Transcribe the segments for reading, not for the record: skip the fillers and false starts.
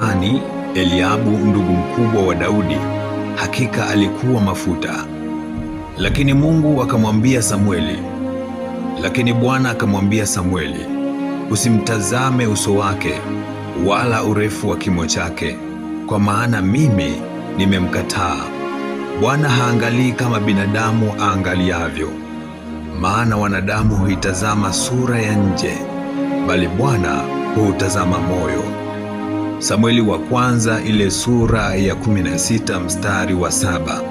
Ani Eliabu ndugu mkubwa wa Daudi hakika alikuwa mafuta. Lakini Mungu akamwambia Samueli, lakini Bwana akamwambia Samueli, usimtazame uso wake wala urefu wa kimo chake, kwa maana mimi nimemkataa. Bwana haangalii kama binadamu aangaliavyo, maana wanadamu huitazama sura ya nje, bali Bwana huutazama moyo. Samueli wa kwanza ile sura ya 16 mstari wa 7.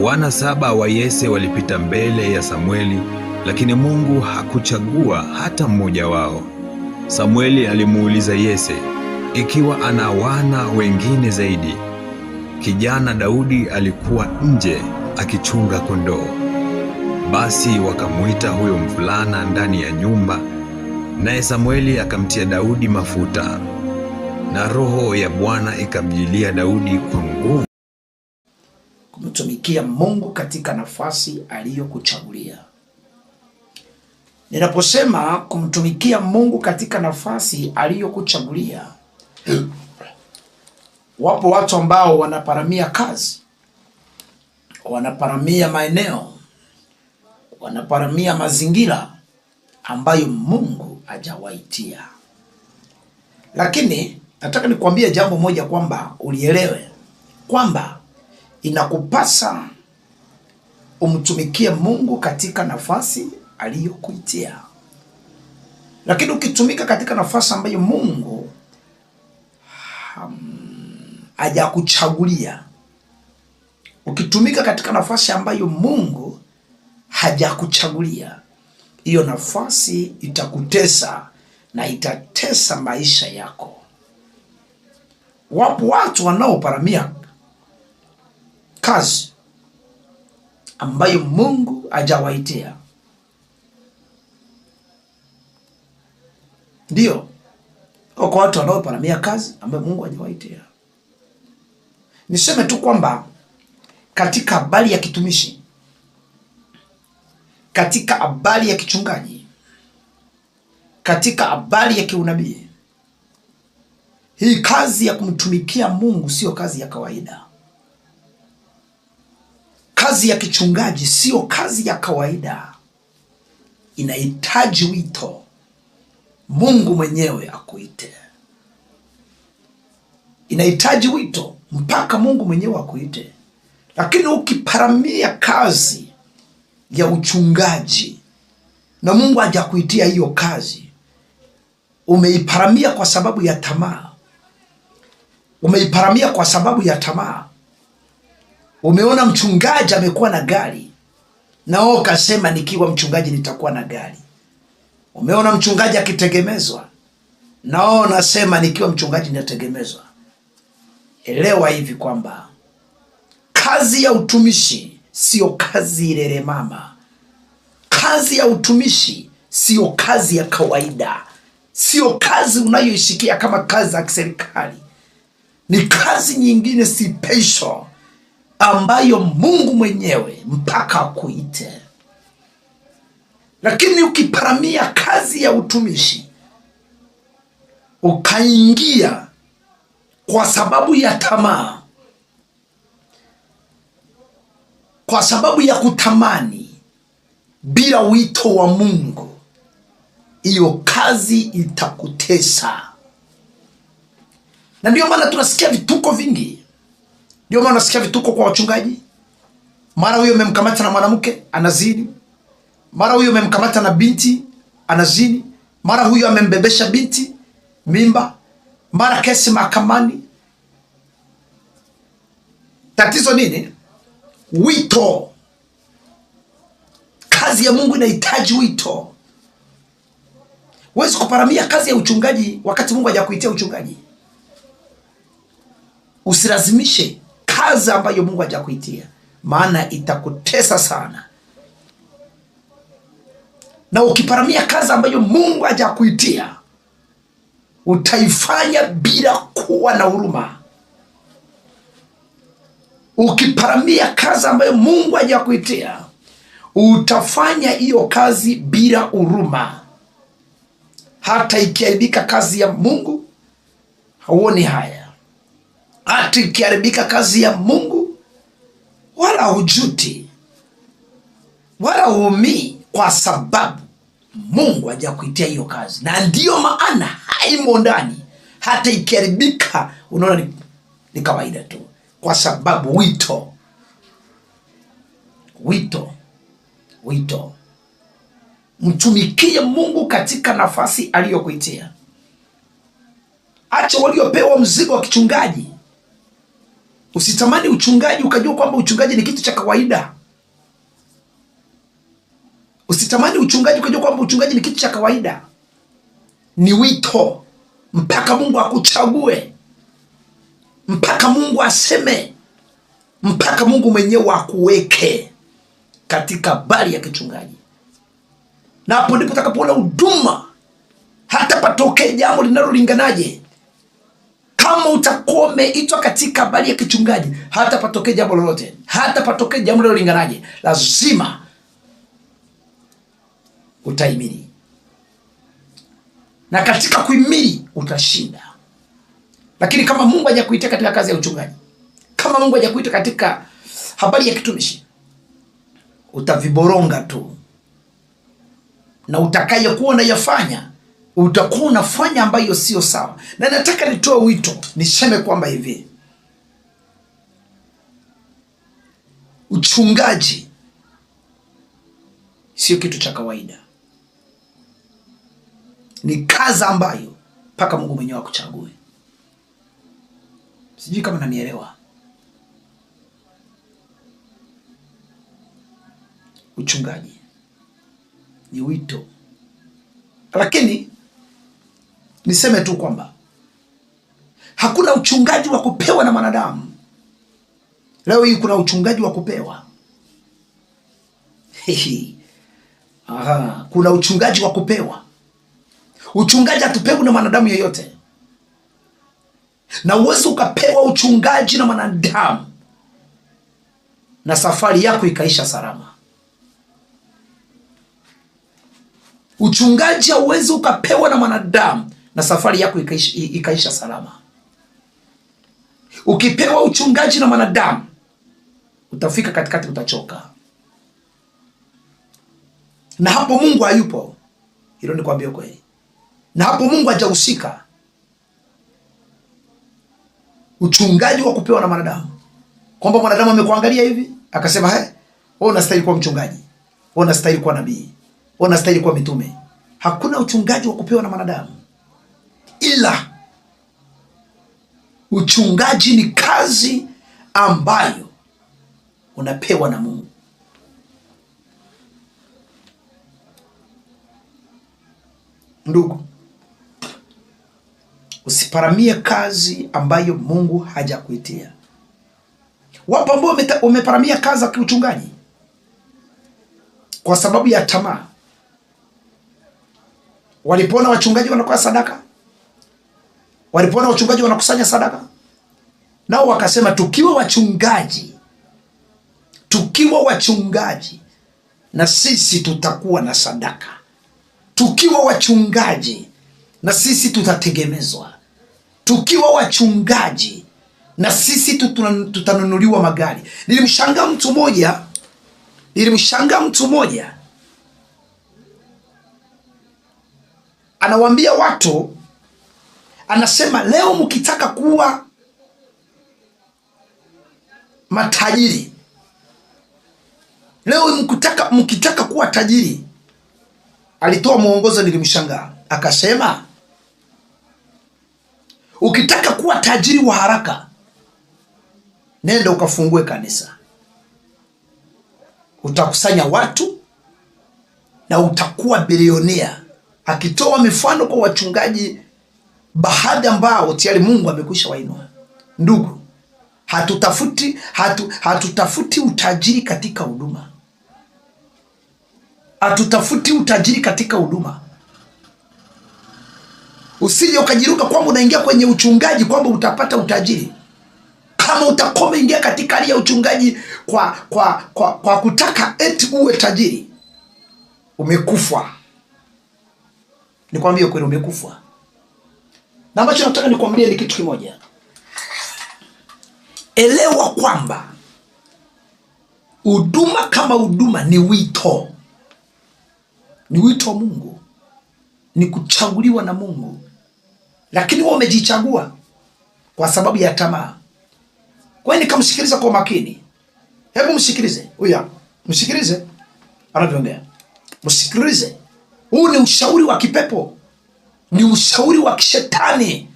Wana 7 wa Yese walipita mbele ya Samueli, lakini Mungu hakuchagua hata mmoja wao. Samueli alimuuliza Yese ikiwa ana wana wengine zaidi. Kijana Daudi alikuwa nje akichunga kondoo. Basi wakamuita huyo mvulana ndani ya nyumba, naye Samueli akamtia Daudi mafuta, na roho ya Bwana ikamjilia Daudi kwa nguvu. Kumtumikia Mungu katika nafasi aliyokuchagulia. Ninaposema kumtumikia Mungu katika nafasi aliyokuchagulia, wapo watu ambao wanaparamia kazi, wanaparamia maeneo, wanaparamia mazingira ambayo Mungu hajawaitia. Lakini nataka nikwambie jambo moja kwamba ulielewe kwamba inakupasa umtumikie Mungu katika nafasi aliyokuitia. Lakini ukitumika katika nafasi ambayo Mungu hajakuchagulia, ukitumika katika nafasi ambayo Mungu hajakuchagulia, hiyo nafasi itakutesa na itatesa maisha yako. Wapo watu wanaoparamia kazi ambayo Mungu hajawaitia. Ndio, kwa watu wanaoparamia kazi ambayo Mungu hajawaitia. Niseme tu kwamba katika habari ya kitumishi, katika habari ya kichungaji, katika habari ya kiunabii, hii kazi ya kumtumikia Mungu sio kazi ya kawaida. Kazi ya kichungaji sio kazi ya kawaida. Inahitaji wito. Mungu mwenyewe akuite. Inahitaji wito mpaka Mungu mwenyewe akuite. Lakini ukiparamia kazi ya uchungaji na Mungu hajakuitia hiyo kazi, umeiparamia kwa sababu ya tamaa. Umeiparamia kwa sababu ya tamaa. Umeona mchungaji amekuwa na gari, na wewe ukasema nikiwa mchungaji nitakuwa na gari. Umeona mchungaji akitegemezwa, na wewe unasema nikiwa mchungaji nitategemezwa. Elewa hivi kwamba kazi ya utumishi sio kazi ilele mama. Kazi ya utumishi sio kazi ya kawaida. Sio kazi unayoishikia kama kazi za serikali. Ni kazi nyingine special ambayo Mungu mwenyewe mpaka akuite. Lakini ukiparamia kazi ya utumishi ukaingia kwa sababu ya tamaa, kwa sababu ya kutamani bila wito wa Mungu, hiyo kazi itakutesa. Na ndio maana tunasikia vituko vingi. Ndio maana unasikia vituko kwa wachungaji. Mara huyo umemkamata na mwanamke anazini, mara huyo umemkamata na binti anazini, mara huyo amembebesha binti mimba, mara kesi mahakamani. Tatizo nini? Wito. Kazi ya Mungu inahitaji wito. Huwezi kuparamia kazi ya uchungaji wakati Mungu hajakuitia uchungaji. Usilazimishe kazi ambayo Mungu hajakuitia, maana itakutesa sana. Na ukiparamia kazi ambayo Mungu hajakuitia, utaifanya bila kuwa na huruma. Ukiparamia kazi ambayo Mungu hajakuitia, utafanya hiyo kazi bila huruma. Hata ikiaibika kazi ya Mungu, Hauoni haya. Hata ikiharibika kazi ya Mungu wala hujuti wala huumii, kwa sababu Mungu hajakuitia hiyo kazi, na ndiyo maana haimo ndani. Hata ikiharibika unaona ni kawaida tu, kwa sababu wito, wito, wito. Mtumikie Mungu katika nafasi aliyokuitia. Acha waliopewa mzigo wa kichungaji. Usitamani uchungaji ukajua kwamba uchungaji ni kitu cha kawaida. Usitamani uchungaji ukajua kwamba uchungaji ni kitu cha kawaida. Ni wito, mpaka Mungu akuchague, mpaka Mungu aseme, mpaka Mungu mwenyewe akuweke katika bali ya kichungaji. Na hapo ndipo utakapoona huduma, hata patokee jambo linalolinganaje. Kama utakuwa umeitwa katika bali ya kichungaji, hata patokee jambo lolote, hata patokee jambo linalolinganaje, lazima utahimili, na katika kuhimili utashinda. Lakini kama Mungu hajakuita katika kazi ya uchungaji, kama Mungu hajakuita katika habari ya kitumishi, utaviboronga tu, na utakayekuwa unayafanya utakuwa unafanya ambayo sio sawa. Na nataka nitoe wito, niseme kwamba hivi, uchungaji sio kitu cha kawaida. Ni kazi ambayo mpaka Mungu mwenyewe akuchague. Sijui kama nanielewa. Uchungaji ni wito. Lakini niseme tu kwamba hakuna uchungaji wa kupewa na mwanadamu. Leo hii kuna uchungaji wa kupewa. Aha, kuna uchungaji wa kupewa. Uchungaji hatupewi na mwanadamu yeyote. Na uwezi ukapewa uchungaji na mwanadamu na safari yako ikaisha salama. Uchungaji hauwezi ukapewa na mwanadamu na safari yako ikaisha salama. Ukipewa uchungaji na mwanadamu, utafika katikati utachoka. Na hapo Mungu hayupo. Hilo ni kuambia kweli. Na hapo Mungu hajahusika. Uchungaji wa kupewa na mwanadamu, kwamba mwanadamu amekuangalia hivi akasema, he, wewe unastahili kuwa mchungaji, wewe unastahili kuwa nabii, wewe unastahili kuwa mitume. Hakuna uchungaji wa kupewa na mwanadamu, ila uchungaji ni kazi ambayo unapewa na Mungu. Ndugu, usiparamie kazi ambayo Mungu hajakuitia. Wapo ambao umeparamia kazi ya kiuchungaji kwa sababu ya tamaa. Walipona wachungaji wanakuwa sadaka, walipona wachungaji wanakusanya sadaka, nao wakasema tukiwa wachungaji, tukiwa wachungaji na sisi tutakuwa na sadaka, tukiwa wachungaji na sisi tutategemezwa, tukiwa wachungaji na sisi tutanunuliwa magari. Nilimshangaa mtu mmoja, anawaambia watu, anasema leo mkitaka kuwa matajiri, leo mkitaka kuwa tajiri, alitoa mwongozo. Nilimshangaa, akasema ukitaka kuwa tajiri wa haraka, nenda ukafungue kanisa, utakusanya watu na utakuwa bilionea. Akitoa mifano kwa wachungaji baadhi ambao tayari Mungu amekwisha wainua. Ndugu, hatutafuti utajiri katika huduma. Hatutafuti utajiri katika huduma. Usije ukajiruka kwamba unaingia kwenye uchungaji kwamba utapata utajiri. Kama utakoma ingia katika hali ya uchungaji kwa kutaka eti uwe tajiri, umekufa. Nikwambie kweli, umekufa. Na ambacho nataka nikwambie ni kitu kimoja. Elewa kwamba huduma kama huduma ni wito. Ni wito wa Mungu. Ni kuchaguliwa na Mungu. Lakini wewe umejichagua kwa sababu ya tamaa. Kwa hiyo nikamsikiliza kwa makini. Hebu msikilize huyu hapa. Msikilize anavyoongea. Msikilize. Huu ni ushauri wa kipepo. Ni ushauri wa kishetani.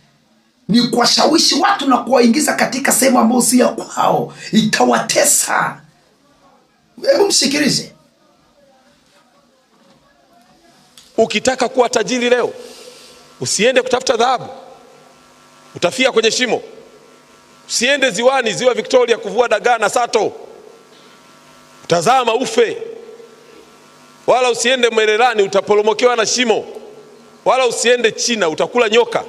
Ni kuwashawishi watu na kuwaingiza katika sehemu ambayo si ya kwao, itawatesa. Hebu msikilize. Ukitaka kuwa tajiri leo, usiende kutafuta dhahabu, utafia kwenye shimo. Usiende ziwani, ziwa Victoria, kuvua dagaa na sato, utazama ufe. Wala usiende Mererani, utaporomokewa na shimo. Wala usiende China, utakula nyoka.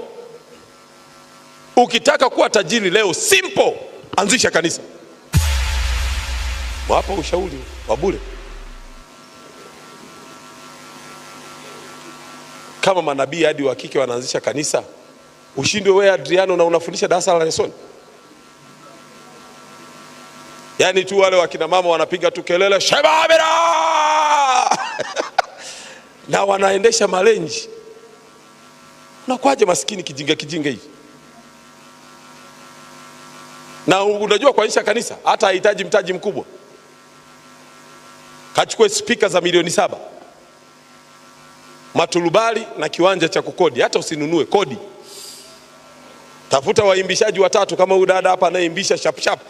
Ukitaka kuwa tajiri leo, simple, anzisha kanisa. Wapo ushauri wa bure. Kama manabii hadi wa kike wanaanzisha kanisa, ushindwe wewe Adriano na unafundisha darasa la lesoni? Yaani tu wale wakina mama wanapiga tu kelele shebabira na wanaendesha malenji. Unakuwaje maskini kijinga kijinga hivi? Na unajua kuanzisha kanisa hata hahitaji mtaji mkubwa. Kachukue spika za 7,000,000, matulubali na kiwanja cha kukodi. Hata usinunue, kodi. Tafuta waimbishaji watatu kama huyu dada hapa anayeimbisha sharp sharp,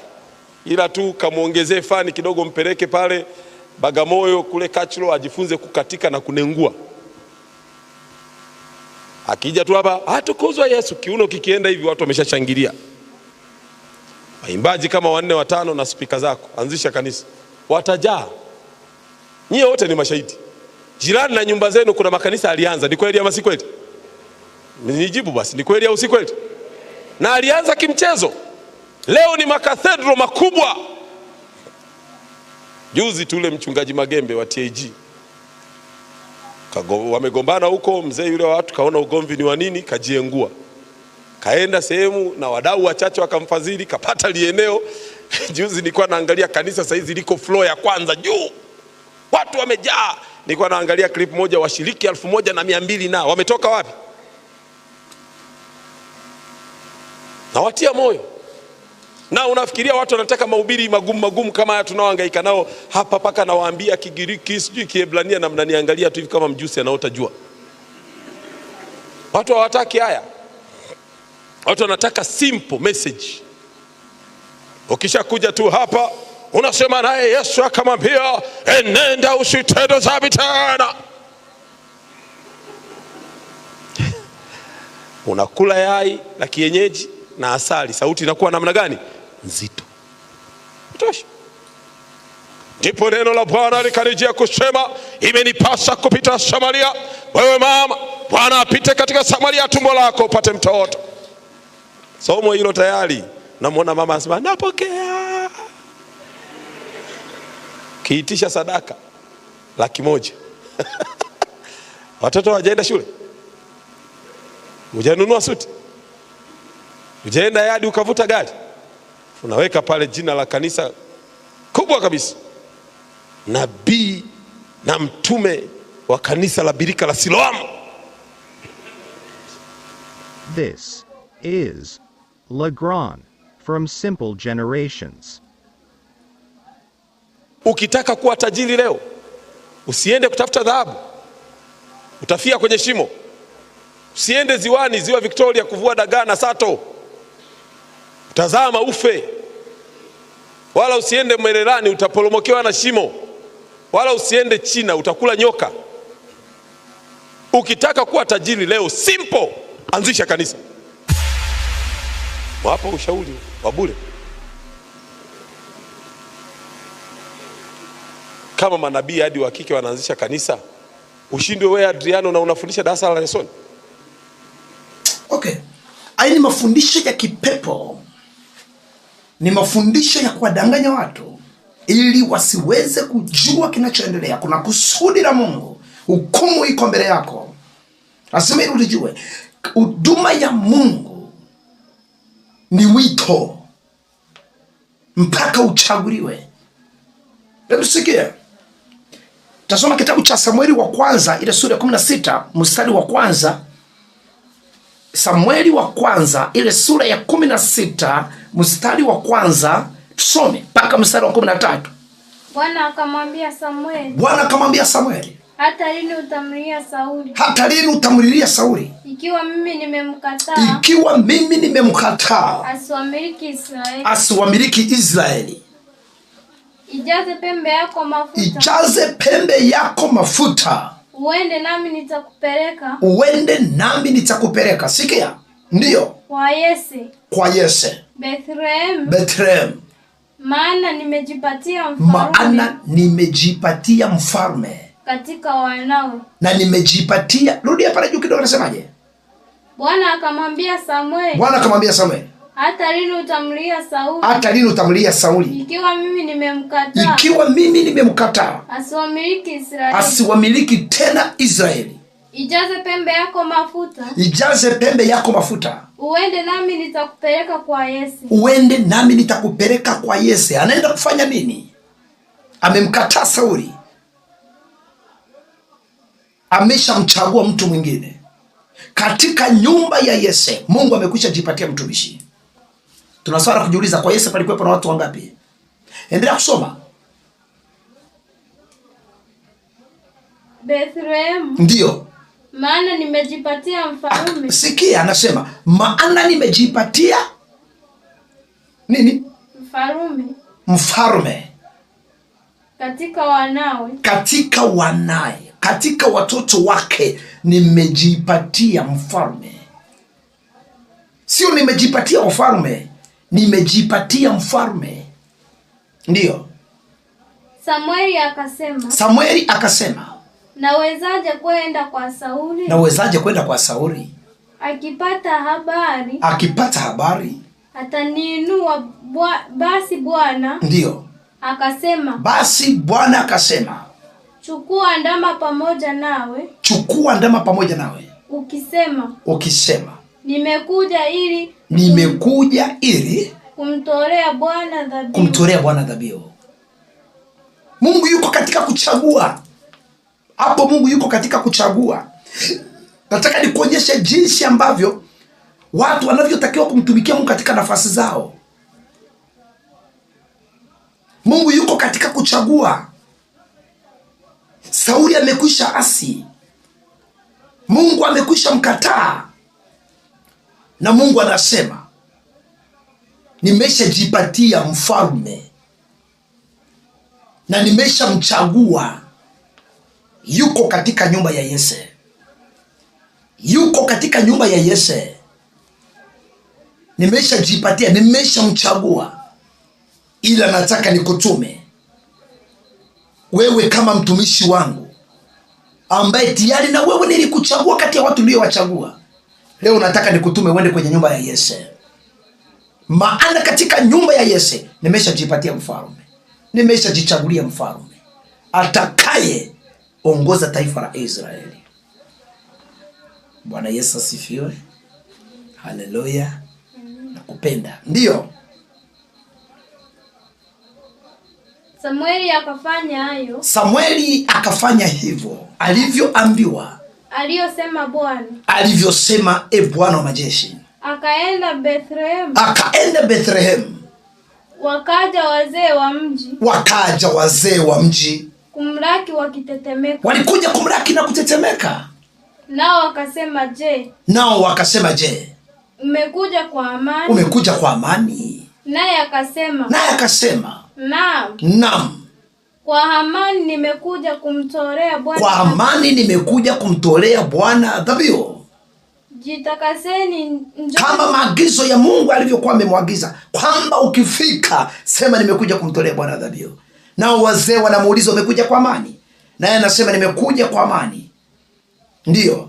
ila tu kamuongezee fani kidogo, mpeleke pale Bagamoyo kule Kachlo ajifunze kukatika na kunengua. Akija tu hapa atukuzwa Yesu, kiuno kikienda hivi watu wameshashangilia. Waimbaji kama 4 5 na spika zako, anzisha kanisa, watajaa. Nyie wote ni mashahidi. Jirani na nyumba zenu kuna makanisa alianza, ni kweli ama si kweli? Nijibu basi, ni kweli au si kweli? Na alianza kimchezo. Leo ni makathedro makubwa. Juzi tule mchungaji Magembe wa TAG wamegombana huko, mzee yule wa watu kaona ugomvi ni wa nini, kajiengua. Kaenda sehemu na wadau wachache wakamfadhili, kapata lieneo. Juzi nilikuwa naangalia kanisa saizi liko floor ya kwanza juu, watu wamejaa. Nilikuwa naangalia clip moja, washiriki 1200 na wametoka wapi? Nawatia moyo. Na unafikiria watu wanataka mahubiri magumu magumu kama haya tunaohangaika nao hapa, paka nawaambia Kigiriki sijui Kiebrania na mnaniangalia tu hivi kama mjusi anaota jua. Watu hawataki haya. Watu wanataka simple message. Ukishakuja tu hapa unasema naye Yesu akamwambia enenda usitende dhambi tena. Unakula yai la kienyeji na asali, sauti inakuwa namna gani? Nzito. Tosha. Ndipo neno la Bwana likanijia kusema, imenipasa kupita Samaria. Wewe mama, Bwana apite katika Samaria tumbo lako upate mtoto. Somo hilo tayari. Namuona mama anasema napokea. Kiitisha sadaka 100,000. Watoto hawajaenda shule. Hujanunua suti. Hujaenda yadi ukavuta gari. Unaweka pale jina la kanisa kubwa kabisa, nabii na mtume wa kanisa la Birika la Siloamu. This is Legrand from Simple Generations. Ukitaka kuwa tajiri leo, usiende kutafuta dhahabu, utafia kwenye shimo. Usiende ziwani, ziwa Victoria, kuvua dagaa na sato, utazama ufe. Wala usiende Mererani, utaporomokewa na shimo. Wala usiende China, utakula nyoka. Ukitaka kuwa tajiri leo, simple, anzisha kanisa. Wapo ushauri wa bure. Kama manabii hadi wa kike wanaanzisha kanisa, ushindwe wewe Adriano na unafundisha darasa la lesoni? Okay. Haya ni mafundisho ya kipepo. Ni mafundisho ya kuwadanganya watu ili wasiweze kujua kinachoendelea. Kuna kusudi la Mungu. Hukumu iko mbele yako. Lazima ili ulijue. Huduma ya Mungu ni wito mpaka uchaguliwe. Hebu sikia, tasoma kitabu cha Samueli wa kwanza ile sura ya 16 mstari wa kwanza. Samueli wa kwanza ile sura ya 16 mstari wa kwanza, tusome mpaka mstari wa 13. Bwana akamwambia Samueli, Bwana akamwambia Samueli, hata lini utamlilia Sauli? Hata lini utamlilia Sauli? Ikiwa mimi nimemkataa, ikiwa mimi nimemkataa, asiwamiliki Israeli, asiwamiliki Israeli. Ijaze pembe yako mafuta, ijaze pembe yako mafuta, uende nami nitakupeleka, uende nami nitakupeleka. Sikia, ndio kwa Yese, kwa Yese Bethlehem, Bethlehem, maana nimejipatia mfalme, maana nimejipatia mfalme katika wanawe, na nimejipatia. Rudia pale juu kidogo, nasemaje? Bwana akamwambia Samueli, Bwana akamwambia Samueli, hata lini utamlia Sauli? Hata lini utamlia Sauli? Ikiwa mimi nimemkataa, ikiwa mimi nimemkataa, asiwamiliki Israeli, asiwamiliki tena Israeli. Ijaze pembe yako mafuta, ijaze pembe yako mafuta, uende nami nitakupeleka kwa Yese, uende nami nitakupeleka kwa Yese. Anaenda kufanya nini? Amemkataa Sauli, ameshamchagua mtu mwingine. Katika nyumba ya Yese Mungu amekwisha jipatia mtumishi. Tuna swala kujiuliza, kwa Yese palikuwepo na watu wangapi? Endelea kusoma. Bethlehem, ndio maana nimejipatia mfalme. Sikia, anasema maana nimejipatia nini? Mfalme, mfalme katika wanawe, katika wanaye, katika watoto wake nimejipatia mfalme. Sio nimejipatia ufalme, nimejipatia mfalme. Ndio Samueli akasema, Samueli akasema, nawezaje kwenda kwa Sauli? Nawezaje kwenda kwa Sauli? Akipata habari, akipata habari ataniinua. Basi Bwana, ndio akasema, basi Bwana akasema, chukua ndama pamoja nawe, chukua ndama pamoja nawe, ukisema, ukisema nimekuja ili, nimekuja ili kumtolea Bwana dhabihu, kumtolea Bwana dhabihu. Mungu yuko katika kuchagua. Hapo Mungu yuko katika kuchagua. Nataka nikuonyeshe jinsi ambavyo watu wanavyotakiwa kumtumikia Mungu katika nafasi zao. Mungu yuko katika kuchagua. Sauli amekwisha asi, Mungu amekwisha mkataa, na Mungu anasema nimeshajipatia mfalme na nimeshamchagua, yuko katika nyumba ya Yese, yuko katika nyumba ya Yese. Nimeshajipatia, nimeshamchagua, ila nataka nikutume wewe kama mtumishi wangu ambaye tayari na wewe nilikuchagua kati ya watu niliowachagua. Leo nataka nikutume uende kwenye nyumba ya Yese, maana katika nyumba ya Yese nimeshajipatia mfalme, nimeshajichagulia mfalme atakaye ongoza taifa la Israeli. Bwana Yesu asifiwe. Haleluya. Nakupenda. Ndio Samueli akafanya hayo. Samueli akafanya hivyo alivyoambiwa, aliyosema Bwana, alivyosema e Bwana wa majeshi. Akaenda Bethlehem, akaenda Bethlehem. Wakaja wazee wa mji, wakaja wazee wa mji kumlaki wakitetemeka. Walikuja kumlaki na kutetemeka. Nao wakasema, je, nao wakasema, je, umekuja kwa amani? Umekuja kwa amani? Naye akasema, naye akasema, naam, naam, kwa amani nimekuja kumtolea Bwana, kwa amani nimekuja kumtolea Bwana dhabihu. Jitakaseni njoo, kama maagizo ya Mungu alivyokuwa amemwagiza kwamba ukifika sema nimekuja kumtolea Bwana dhabihu. Nao wazee wanamuuliza umekuja kwa amani? Naye anasema nimekuja kwa amani. Ndiyo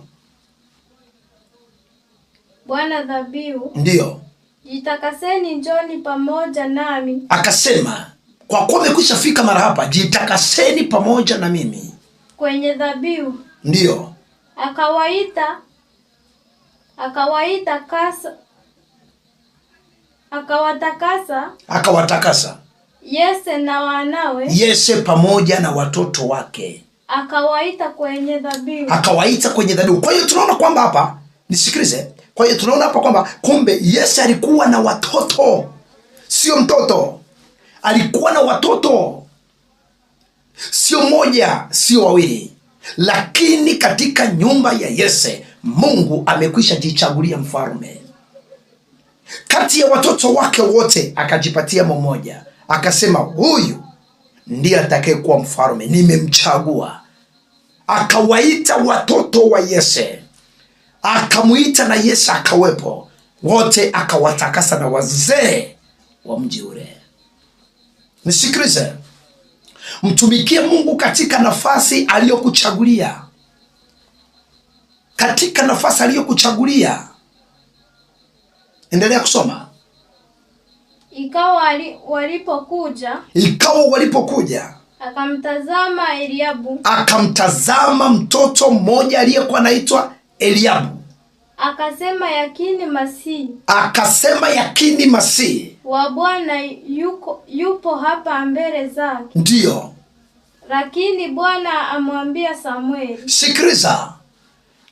Bwana dhabihu. Ndiyo. Jitakaseni njoni pamoja nami. Akasema kwa kuwa umekwisha fika mara hapa, jitakaseni pamoja na mimi kwenye dhabihu. Ndiyo. Akawaita Akawatakasa, Akawatakasa Yese na wanawe, Yese pamoja na watoto wake, akawaita kwenye dhabihu. Akawaita kwenye dhabihu. Kwa hiyo tunaona kwamba hapa, nisikilize. Kwa hiyo tunaona hapa kwamba kumbe Yese alikuwa na watoto, sio mtoto, alikuwa na watoto, sio moja, sio wawili. Lakini katika nyumba ya Yese Mungu amekwisha jichagulia mfalme. Kati ya watoto wake wote akajipatia mmoja, akasema huyu ndiye atakayekuwa mfalme, nimemchagua. Akawaita watoto wa Yese, akamuita na Yese akawepo, wote akawatakasa na wazee wa mji ule. Nisikilize, mtumikie Mungu katika nafasi aliyokuchagulia, katika nafasi aliyokuchagulia. Endelea kusoma. Ikawa walipokuja, Ikawa walipokuja, akamtazama Eliabu, akamtazama mtoto mmoja aliyekuwa anaitwa Eliabu, akasema yakini Masihi akasema yakini Masihi wa Bwana yupo hapa mbele zake. Ndiyo. Lakini Bwana amwambia Samueli. Sikiliza,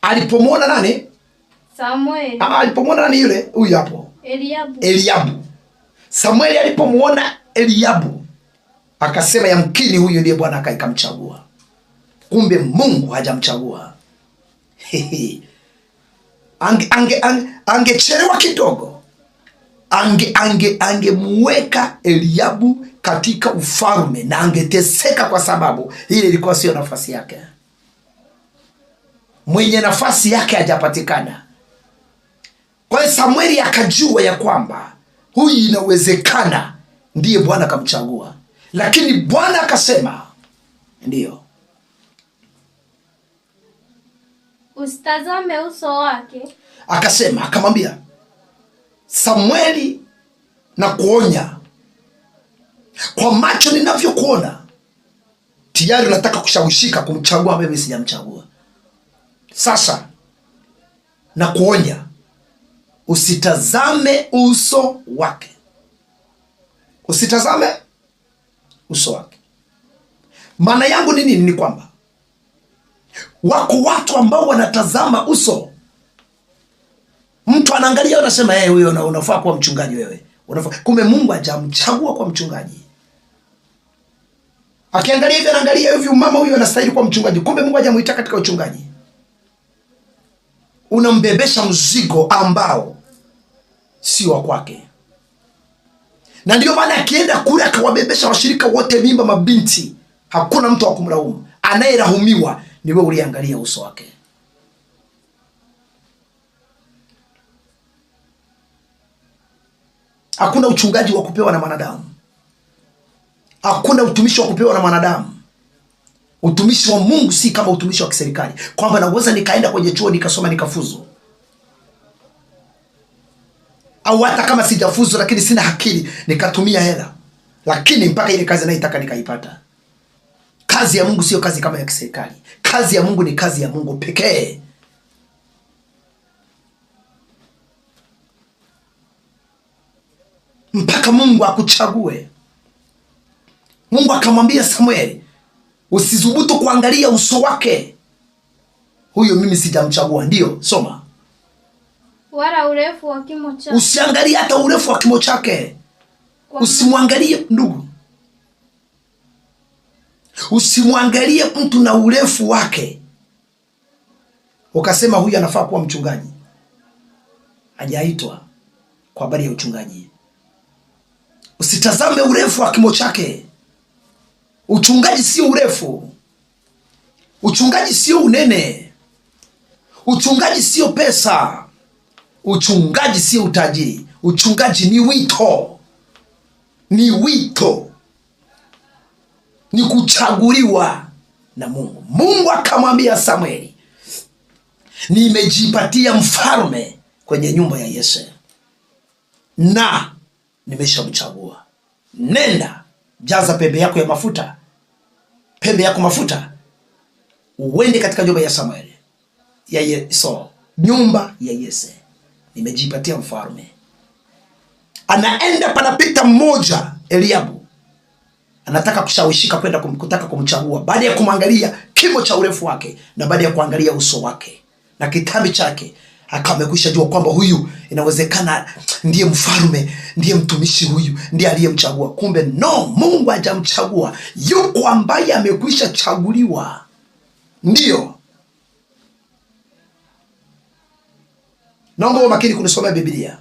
alipomwona nani? Samueli. Alipomwona nani yule? Huyu hapo Eliabu. Eliabu. Samueli alipomwona Eliabu akasema yamkini huyu ndiye Bwana akaikamchagua. Kumbe Mungu hajamchagua. Angechelewa kidogo, angemweka Eliabu katika ufalme na angeteseka, kwa sababu ile ilikuwa sio nafasi yake. Mwenye nafasi yake hajapatikana. Kwa hiyo Samueli akajua ya kwamba huyu inawezekana ndiye Bwana akamchagua. Lakini Bwana akasema ndiyo, usitazame uso wake. Akasema, akamwambia Samueli, na kuonya kwa macho ninavyokuona, tayari unataka kushawishika kumchagua, mimi sijamchagua. Sasa na kuonya, usitazame uso wake, usitazame uso wake. Maana yangu ni nini? Ni kwamba wako watu ambao wanatazama uso. Mtu anaangalia anasema, hey, huyo unafaa kuwa mchungaji wewe. Unafaa. Kumbe Mungu hajamchagua kwa mchungaji. Akiangalia hivi anaangalia hivi, mama huyu anastahili kuwa mchungaji. Kumbe Mungu hajamuita katika uchungaji. Unambebesha mzigo ambao si wa kwake. Na ndio maana akienda kule akawabebesha washirika wote mimba mabinti, hakuna mtu wa kumlaumu. Anayelaumiwa ni wewe uliangalia uso wake. Hakuna uchungaji wa kupewa na mwanadamu. Hakuna utumishi wa kupewa na mwanadamu. Utumishi wa Mungu si kama utumishi wa kiserikali, kwamba naweza nikaenda kwenye chuo nikasoma nikafuzu, au hata kama sijafuzu lakini sina akili nikatumia hela, lakini mpaka ile kazi naitaka nikaipata. Kazi ya Mungu sio kazi kama ya kiserikali. Kazi ya Mungu ni kazi ya Mungu pekee. Mpaka Mungu akuchague. Mungu akamwambia Samueli, usithubutu kuangalia uso wake, huyo mimi sijamchagua. Ndiyo, soma. Wala urefu wa kimo chake. Usiangalie hata urefu wa kimo chake. Usimwangalie ndugu. Usimwangalie mtu na urefu wake ukasema huyu anafaa kuwa mchungaji. Hajaitwa kwa habari ya uchungaji. Usitazame urefu wa kimo chake. Uchungaji sio urefu. Uchungaji sio unene. Uchungaji sio pesa. Uchungaji sio utajiri. Uchungaji ni wito. Ni wito. Ni kuchaguliwa na Mungu. Mungu akamwambia Samueli, nimejipatia mfalme kwenye nyumba ya Yese na nimeshamchagua. Nenda jaza pembe yako ya mafuta, pembe yako mafuta, uende katika nyumba ya Samueli ya Yeso, nyumba ya Yese, nimejipatia mfalme. Anaenda, panapita mmoja, Eliabu, anataka kushawishika kwenda kutaka kumchagua, baada ya kumwangalia kimo cha urefu wake na baada ya kuangalia uso wake na kitambi chake, akawa amekwisha jua kwamba huyu inawezekana ndiye mfalme, ndiye mtumishi huyu, ndiye aliyemchagua. Kumbe no, Mungu hajamchagua, yuko ambaye amekwisha chaguliwa. Ndiyo, naomba uwe makini kunisomea Biblia.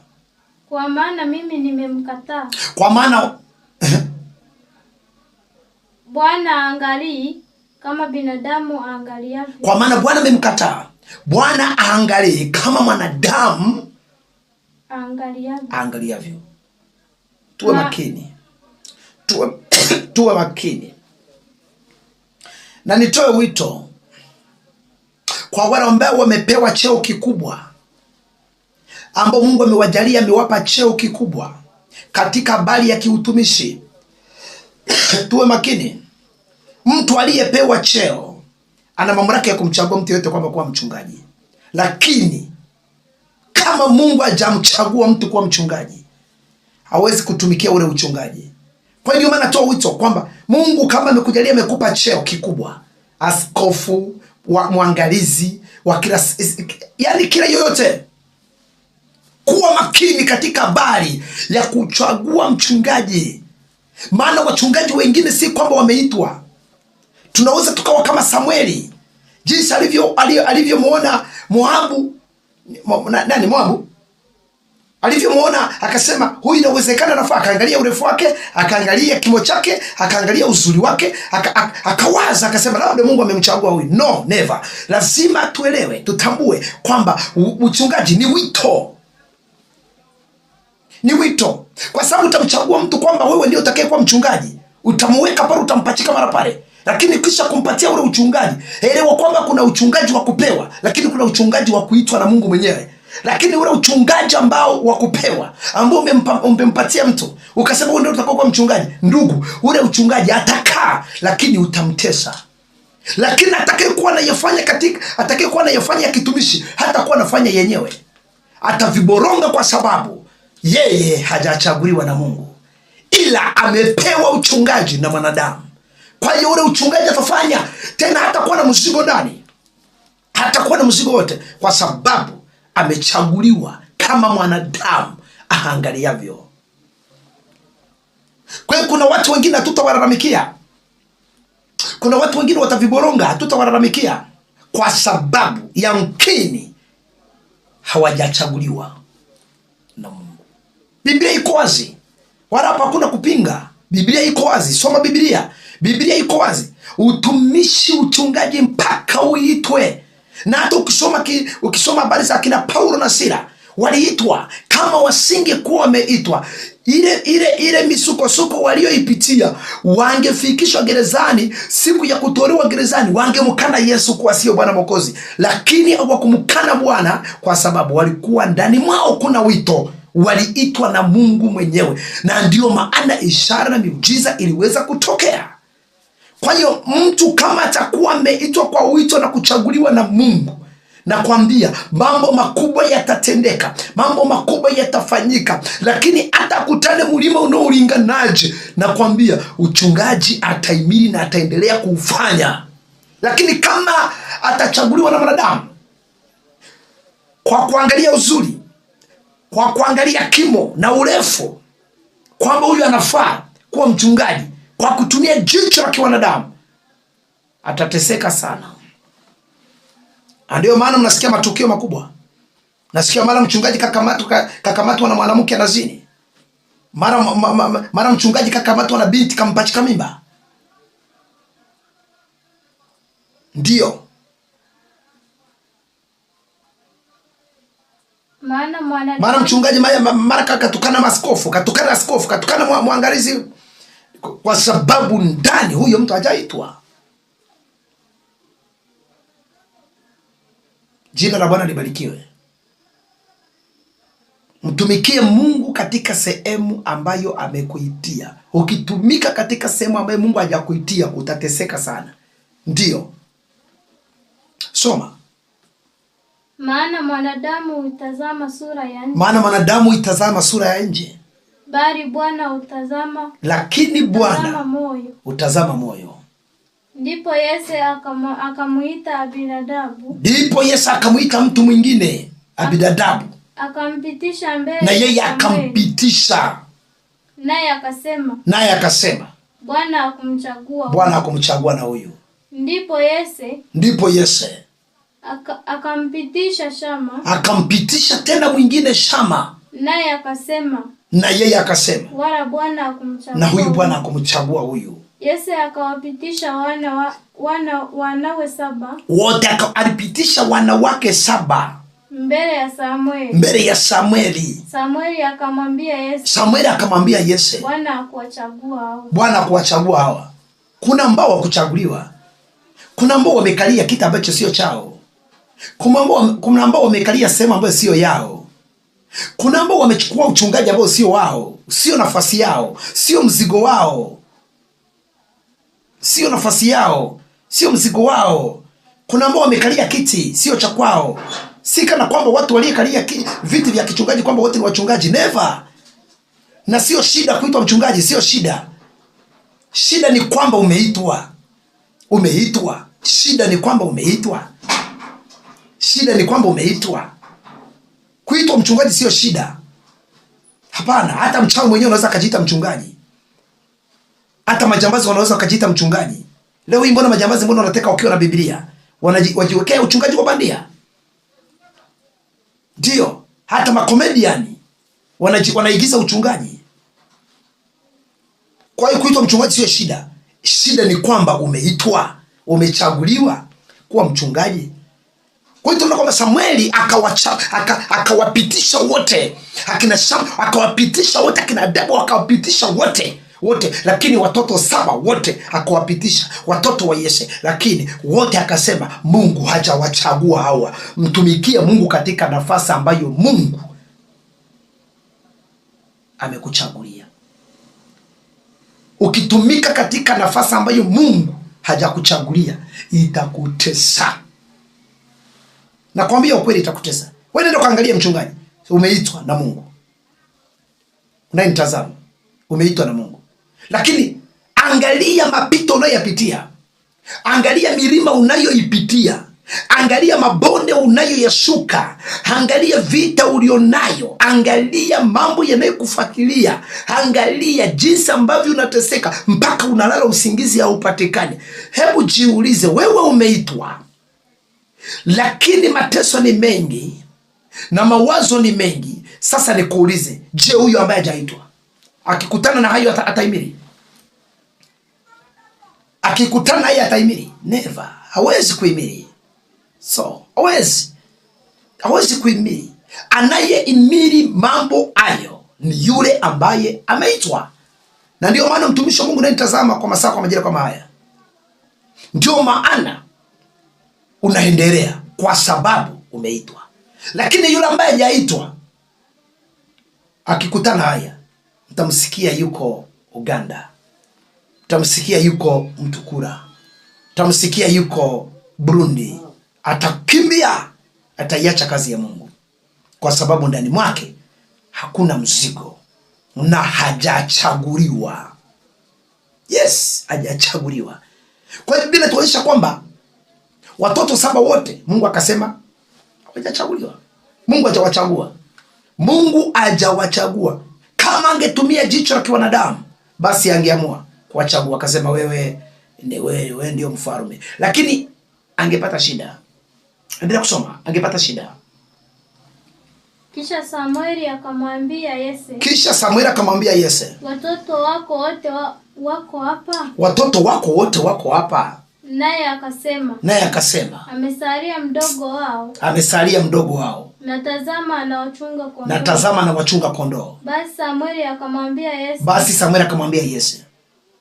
Kwa maana mimi nimemkataa. Kwa maana Bwana aangalii kama binadamu aangaliavyo. Kwa maana Bwana amemkataa. Bwana aangalii kama mwanadamu aangaliavyo. Aangaliavyo. Tuwe makini. Tuwe makini. Na nitoe wito kwa wale ambao wamepewa cheo kikubwa, ambao Mungu amewajalia, amewapa cheo kikubwa katika habari ya kiutumishi. Tuwe makini. Mtu aliyepewa cheo ana mamlaka ya kumchagua mtu yeyote kwamba kuwa mchungaji. Lakini kama Mungu hajamchagua mtu kuwa mchungaji, hawezi kutumikia ule uchungaji. Kwa hiyo maana natoa wito kwamba Mungu kama amekujalia, amekupa cheo kikubwa, askofu, wa mwangalizi wa kila, yani kila yoyote, kuwa makini katika habari ya kuchagua mchungaji. Maana wachungaji wengine si kwamba wameitwa. Tunaweza tukawa kama Samueli, jinsi alivyomuona Moabu, nani Moabu? Alivyomuona akasema huyu inawezekana nafaa. Akaangalia urefu wake, akaangalia kimo chake, akaangalia uzuri wake, akawaza akasema labda Mungu amemchagua huyu. No, never. Lazima tuelewe, tutambue kwamba uchungaji ni wito. Ni wito. Kwa sababu utamchagua mtu kwamba wewe ndio utakayekuwa mchungaji, utamweka pale, utampachika mara pale. Lakini kisha kumpatia ule uchungaji, elewa kwamba kuna uchungaji wa kupewa, lakini kuna uchungaji wa kuitwa na Mungu mwenyewe. Lakini ule uchungaji ambao wa kupewa, ambao umempatia mtu, ukasema wewe ndio utakayekuwa mchungaji, ndugu, ule uchungaji atakaa, lakini utamtesa. Lakini atakayekuwa anayefanya katika, atakayekuwa anayefanya kitumishi, hatakuwa anafanya yenyewe. Ataviboronga kwa sababu yeye hajachaguliwa na Mungu, ila amepewa uchungaji na mwanadamu. Kwa hiyo ule uchungaji atafanya tena, hatakuwa na mzigo ndani, hatakuwa na mzigo wote, kwa sababu amechaguliwa kama mwanadamu aangaliavyo. Kwa hiyo kuna watu wengine hatutawalalamikia, kuna watu wengine wataviboronga, hatutawalalamikia kwa sababu yamkini hawajachaguliwa na Mungu. Biblia iko wazi, wala hapa hakuna kupinga. Biblia iko wazi, soma Biblia. Biblia iko wazi. Utumishi, uchungaji mpaka uitwe. Na hata ukisoma habari za kina Paulo na Sila, waliitwa. Kama wasingekuwa wameitwa, ile misukosuko walioipitia, wangefikishwa gerezani. Siku ya kutolewa gerezani wangemkana Yesu kuwa sio Bwana Mwokozi. Lakini hawakumkana Bwana kwa sababu walikuwa ndani mwao kuna wito. Waliitwa na Mungu mwenyewe. Na ndio maana ishara na miujiza iliweza kutokea. Kwa hiyo mtu kama atakuwa ameitwa kwa wito na kuchaguliwa na Mungu, nakwambia mambo makubwa yatatendeka, mambo makubwa yatafanyika. Lakini hata akutane mlima unaolinganaje, nakwambia uchungaji ataimili na ataendelea kuufanya. Lakini kama atachaguliwa na mwanadamu kwa kuangalia uzuri, kwa kuangalia kimo na urefu, kwamba huyu anafaa kuwa mchungaji, kwa kutumia jicho la kiwanadamu, atateseka sana. Ndio maana mnasikia matukio makubwa. Nasikia mara mchungaji kakamatwa na mwanamke anazini. Mara mchungaji kakamatwa na binti kampachika mimba. Ndio. Mara mchungaji mara katukana maskofu, katukana askofu, katukana mwangalizi, kwa sababu ndani huyo mtu hajaitwa. Jina la Bwana libarikiwe. Mtumikie Mungu katika sehemu ambayo amekuitia. Ukitumika katika sehemu ambayo Mungu hajakuitia, utateseka sana. Ndio. Soma. Maana mwanadamu huitazama sura ya nje, Maana mwanadamu huitazama sura ya nje, bali Bwana hutazama lakini Bwana moyo. hutazama moyo. Ndipo Yese akamuita Abinadabu, Ndipo Yese akamwita mtu mwingine Abinadabu, akampitisha mbele na yeye ya Samweli. akampitisha, Naye akasema, naye akasema, Bwana hakumchagua. Bwana hakumchagua na huyu. Ndipo Yese Ndipo Yese akampitisha Shama, akampitisha tena mwingine Shama, naye akasema, na yeye akasema, wala Bwana hakumchagua. na huyu Bwana hakumchagua huyu. Yese akawapitisha wanawe 7 wote, alipitisha wanawake 7 mbele ya Samueli. mbele ya Samueli. Samueli akamwambia Yese, Samueli akamwambia Yese, Bwana hakuwachagua hao. Bwana hakuwachagua hawa. Kuna ambao hawakuchaguliwa. Kuna ambao wamekalia kitu ambacho sio chao. Kuna ambao wamekalia sehemu ambayo sio yao. Kuna ambao wamechukua uchungaji ambao sio wao, sio nafasi yao, sio mzigo wao. Sio nafasi yao, sio mzigo wao. Kuna ambao wamekalia kiti sio cha kwao. Si kana kwamba watu waliokalia viti vya kichungaji kwamba wote ni wachungaji, never. Na sio shida kuitwa mchungaji, sio shida. Shida ni kwamba umeitwa. Umeitwa. Shida ni kwamba umeitwa. Shida ni kwamba umeitwa. Kuitwa mchungaji sio shida. Hapana, hata mchawi mwenyewe unaweza kujiita mchungaji. Hata majambazi wanaweza kujiita mchungaji. Leo hii mbona majambazi mbona wanateka wakiwa na Biblia? Wajiwekea uchungaji wa bandia. Ndio, hata makomediani wanaigiza uchungaji. Kwa hiyo kuitwa mchungaji sio shida. Shida ni kwamba umeitwa, umechaguliwa kuwa mchungaji. Kwa hiyo tunaona kwamba Samueli akawapitisha wote. Akina Shamu akawapitisha wote, akina Debo akawapitisha wote. Wote, lakini watoto 7 wote akawapitisha, watoto wa Yese, lakini wote akasema Mungu hajawachagua hawa. Mtumikie Mungu katika nafasi ambayo Mungu amekuchagulia. Ukitumika katika nafasi ambayo Mungu hajakuchagulia, itakutesa. Nakwambia ukweli, itakutesa. Wewe nenda kaangalie mchungaji, umeitwa na Mungu. Unayenitazama, umeitwa na Mungu. Lakini angalia mapito unayoyapitia. Angalia milima unayoipitia. Angalia mabonde unayoyashuka. Angalia vita ulionayo. Angalia mambo yanayokufuatilia. Angalia jinsi ambavyo unateseka mpaka unalala usingizi haupatikani. Hebu jiulize, wewe umeitwa, lakini mateso ni mengi na mawazo ni mengi. Sasa nikuulize, je, huyo ambaye hajaitwa akikutana na hayo atahimili? Akikutana na hayo atahimili? Never. Hawezi kuhimili. So, hawezi. Hawezi kuhimili. Anayehimili mambo hayo ni yule ambaye ameitwa. Na ndio maana mtumishi wa Mungu anayetazama kwa masaa kwa majira kama haya, ndio maana unaendelea kwa sababu umeitwa. Lakini yule ambaye hajaitwa akikutana haya, mtamsikia yuko Uganda, mtamsikia yuko Mtukura, mtamsikia yuko Burundi. Atakimbia, ataiacha kazi ya Mungu, kwa sababu ndani mwake hakuna mzigo na hajachaguliwa. Yes, hajachaguliwa. Kwa hiyo Biblia inatuonyesha kwamba watoto 7 wote Mungu akasema hawajachaguliwa. Mungu hajawachagua. Mungu hajawachagua. Kama angetumia jicho la kiwanadamu, basi angeamua kuwachagua, akasema wewe ni wewe ndio mfalme. Lakini angepata shida. Endelea kusoma, angepata shida. Kisha Samueli akamwambia Yese. Kisha Samueli akamwambia Yese, watoto wako wote wako hapa? Watoto wako wote wako hapa. Naye akasema, Naye akasema, amesalia mdogo wao. Amesalia mdogo wao. Na tazama anawachunga kondoo. Na tazama anawachunga kondoo. Basi Samueli akamwambia Yese. Basi Samueli akamwambia Yese,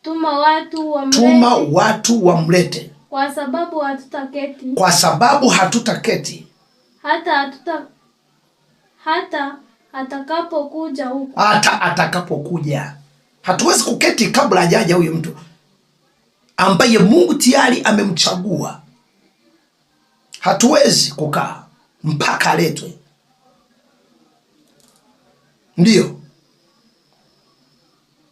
tuma watu wamlete. Tuma watu wamlete. Kwa sababu hatutaketi. Kwa sababu hatutaketi. Hata atakapokuja huko. Hata atakapokuja. Hatuwezi kuketi kabla hajaja huyu mtu ambaye Mungu tayari amemchagua. Hatuwezi kukaa mpaka aletwe. Ndiyo.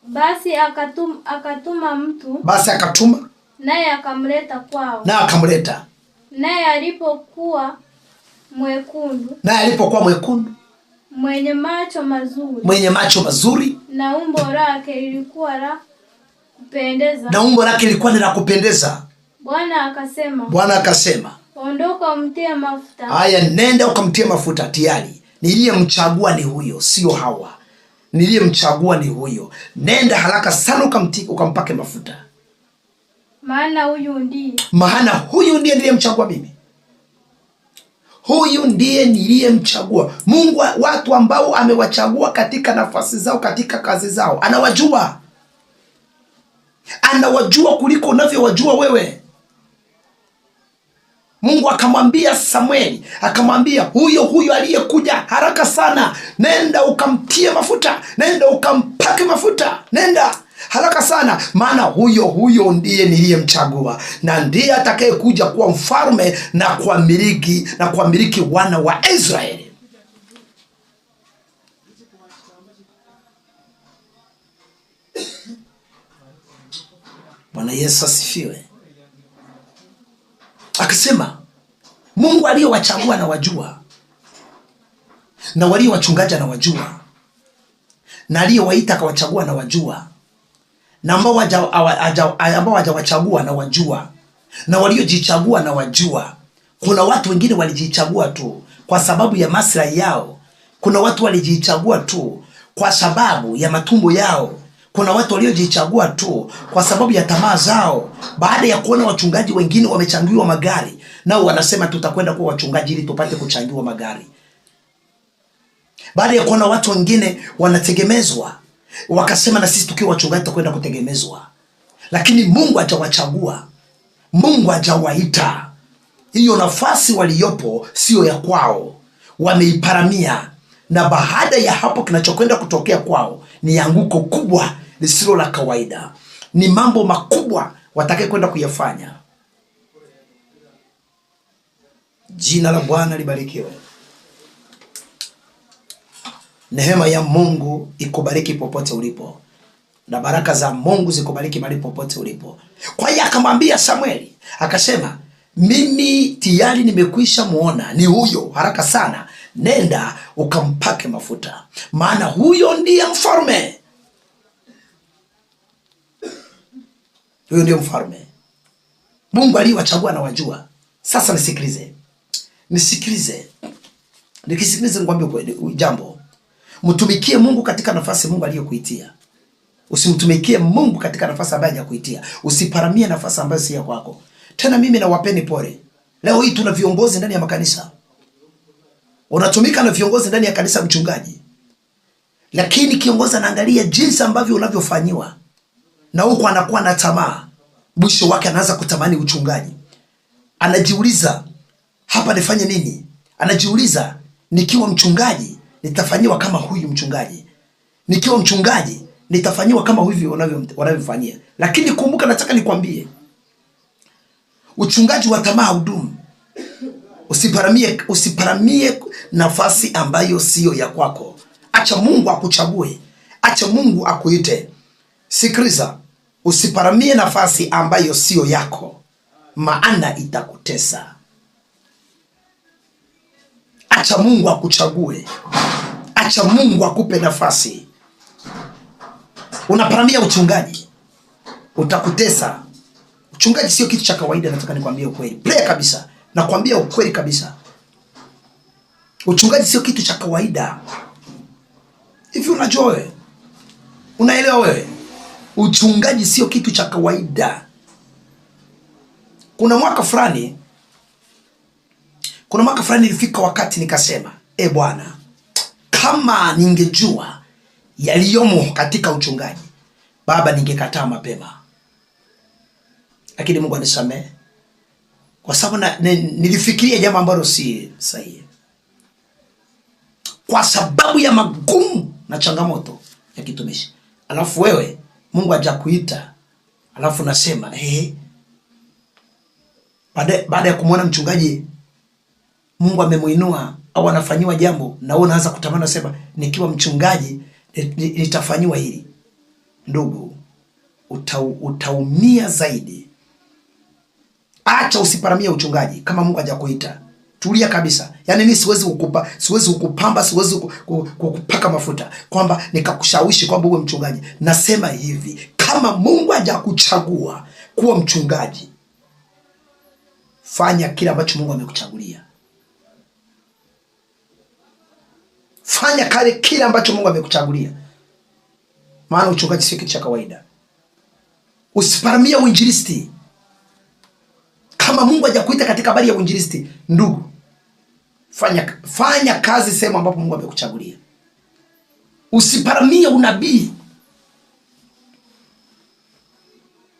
Basi akatuma mtu. Basi akatuma, naye akamleta kwao. Naye akamleta. Naye alipokuwa mwekundu. Naye alipokuwa mwekundu, mwenye macho mazuri. Mwenye macho mazuri. Na umbo lake lilikuwa la kupendeza. Na umbo lake lilikuwa ni la kupendeza. Bwana akasema. Bwana akasema, ondoka umtie mafuta. Haya, nenda ukamtie mafuta. Tayari niliyemchagua ni huyo, sio hawa. Niliyemchagua ni huyo. Nenda haraka sana ukampake mafuta. Maana huyu ndiye. Maana huyu ndiye niliyemchagua mimi. Huyu ndiye niliyemchagua. Mungu, watu ambao amewachagua katika nafasi zao, katika kazi zao, anawajua. Anawajua kuliko unavyowajua wewe. Mungu akamwambia Samueli, akamwambia huyo huyo aliyekuja haraka sana, nenda ukamtie mafuta, nenda ukampake mafuta, nenda haraka sana, maana huyo huyo ndiye niliyemchagua na ndiye atakayekuja kuwa mfalme na kuwamiliki, na kuwamiliki wana wa Israeli. Bwana Yesu asifiwe. Akasema Mungu aliyowachagua na wajua, na walio wachungaji na wajua, na aliyowaita akawachagua na wajua, na ambao hajawachagua na wajua, na waliojichagua na wajua. Kuna watu wengine walijichagua tu kwa sababu ya maslahi yao. Kuna watu walijichagua tu kwa sababu ya matumbo yao. Kuna watu waliojichagua tu kwa sababu ya tamaa zao. Baada ya kuona wachungaji wengine wamechangiwa magari, nao wanasema tutakwenda kuwa wachungaji ili tupate kuchangiwa magari. Baada ya kuona watu wengine wanategemezwa, wakasema na sisi tukiwa wachungaji tutakwenda kutegemezwa. Lakini Mungu hajawachagua. Mungu hajawaita. Hiyo nafasi waliopo sio ya kwao, wameiparamia. Na baada ya hapo kinachokwenda kutokea kwao ni anguko kubwa lisilo la kawaida. Ni mambo makubwa watakaye kwenda kuyafanya. Jina la Bwana libarikiwe. Neema ya Mungu ikubariki popote ulipo, na baraka za Mungu zikubariki mahali popote ulipo. Kwa hiyo akamwambia Samueli, akasema mimi tayari nimekwisha muona, ni huyo, haraka sana nenda ukampake mafuta, maana huyo ndiye mfalme. Huyo ndiye mfalme Mungu aliyewachagua na wajua. Sasa nisikilize. Nisikilize. Nikisikilize nikwambie kweli jambo. Mtumikie Mungu katika nafasi Mungu aliyokuitia. Usimtumikie Mungu katika nafasi ambayo hajakuitia. Usiparamie nafasi ambayo si ya kwako. Tena mimi nawapeni pole. Leo hii tuna viongozi ndani ya makanisa. Unatumika na viongozi ndani ya kanisa, mchungaji. Lakini kiongozi anaangalia jinsi ambavyo unavyofanyiwa, na huko anakuwa na tamaa. Mwisho wake anaanza kutamani uchungaji. Anajiuliza, hapa nifanye nini? Anajiuliza, nikiwa mchungaji nitafanyiwa kama huyu mchungaji. Nikiwa mchungaji nitafanyiwa kama hivi wanavyofanyia. Lakini kumbuka, nataka nikwambie, uchungaji wa tamaa hudumu. Usiparamie nafasi ambayo siyo ya kwako. Acha Mungu akuchague. Acha Mungu akuite. Sikiliza, usiparamie nafasi ambayo siyo yako, maana itakutesa. Acha Mungu akuchague. Acha Mungu akupe nafasi. Unaparamia uchungaji, utakutesa. Uchungaji sio kitu cha kawaida, nataka nikwambie ukweli. Play kabisa. Nakwambia ukweli kabisa. Uchungaji sio kitu cha kawaida. Hivi unajua wewe? Unaelewa wewe? Uchungaji sio kitu cha kawaida. Kuna mwaka fulani nilifika wakati nikasema, Bwana, kama ningejua yaliyomo katika uchungaji, Baba, ningekataa mapema. Lakini Mungu anisamehe, kwa sababu nilifikiria jambo ambalo si sahihi, kwa sababu ya magumu na changamoto ya kitumishi. Alafu wewe Mungu hajakuita, alafu nasema baada ya kumwona mchungaji Mungu amemuinua au anafanyiwa jambo, na wewe unaanza kutamani, unasema nikiwa mchungaji nitafanyiwa hili. Ndugu, utaumia zaidi. Acha, usiparamie uchungaji kama Mungu hajakuita. Tulia kabisa. Yaani mimi siwezi kukupa, siwezi kukupamba, siwezi kukupaka mafuta kwamba nikakushawishi kwamba uwe mchungaji. Nasema hivi, kama Mungu hajakuchagua kuwa mchungaji, fanya kile ambacho Mungu amekuchagulia. Fanya kale kile ambacho Mungu amekuchagulia, maana uchungaji sio kitu cha kawaida. Usiparamie uinjilisti kama Mungu hajakuita katika habari ya uinjilisti. Ndugu, fanya kazi sehemu ambapo Mungu amekuchagulia. Usiparamie unabii.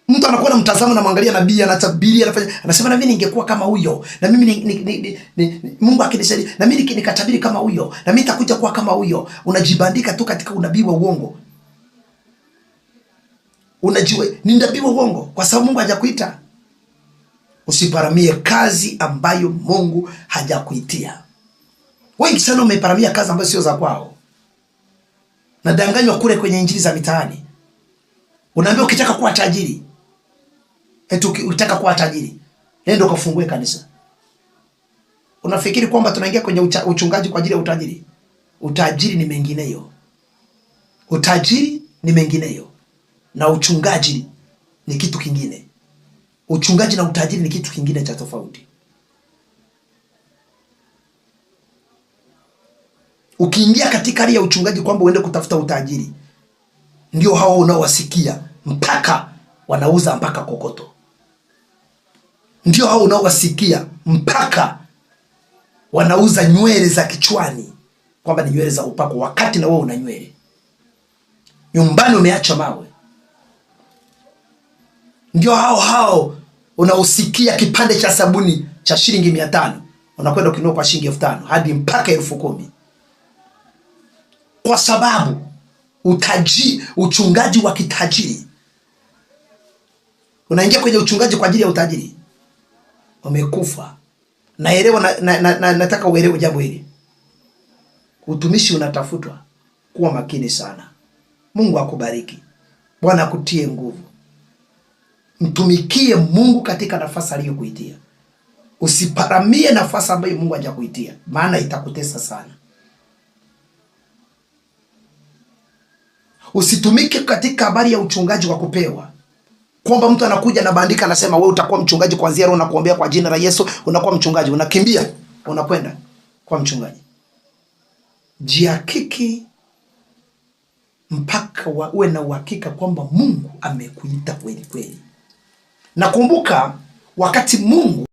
Mtu anakuwa na mtazamo, namwangalia nabii anatabiri, anafanya, anasema na mimi ningekuwa kama huyo, na mimi Mungu akinisaidia, na mimi nikatabiri kama huyo, na mimi nitakuja kuwa kama huyo. Unajibandika tu katika unabii wa uongo. Unajua ni nabii wa uongo kwa sababu Mungu hajakuita. Usiparamie kazi ambayo Mungu hajakuitia. Wengi sana wameparamia kazi ambazo sio za kwao. Nadanganywa kule kwenye injili za mitaani. Unaambiwa ukitaka kuwa tajiri, eti ukitaka kuwa tajiri, nenda ukafungue kanisa. Unafikiri kwamba tunaingia kwenye uchungaji kwa ajili ya utajiri? Utajiri ni mengineyo. Utajiri ni mengineyo. Na uchungaji ni kitu kingine. Uchungaji na utajiri ni kitu kingine cha tofauti. Ukiingia katika hali ya uchungaji kwamba uende kutafuta utajiri, ndio hao unaowasikia mpaka wanauza mpaka kokoto. Ndio hao unaowasikia mpaka wanauza nywele za kichwani kwamba ni nywele za upako, wakati na wewe una nywele. Nyumbani umeacha mawe. Ndio hao hao unaosikia kipande cha sabuni cha shilingi 500 unakwenda kununua kwa shilingi 5,000 hadi mpaka 10,000. Kwa sababu uchungaji wa kitajiri. Unaingia kwenye uchungaji kwa ajili ya utajiri, umekufa. Naelewa na nataka uelewe jambo hili. Utumishi unatafutwa, kuwa makini sana. Mungu akubariki. Bwana akutie nguvu. Mtumikie Mungu katika nafasi aliyokuitia. Usiparamie nafasi ambayo Mungu hajakuitia, maana itakutesa sana. Usitumike katika habari ya uchungaji wa kupewa, kwamba mtu anakuja na bandika anasema wewe utakuwa mchungaji kuanzia leo, nakuombea kwa jina la Yesu, unakuwa mchungaji, unakimbia unakwenda kwa mchungaji. Jihakiki mpaka uwe na uhakika kwamba Mungu amekuita kweli kweli. Nakumbuka wakati Mungu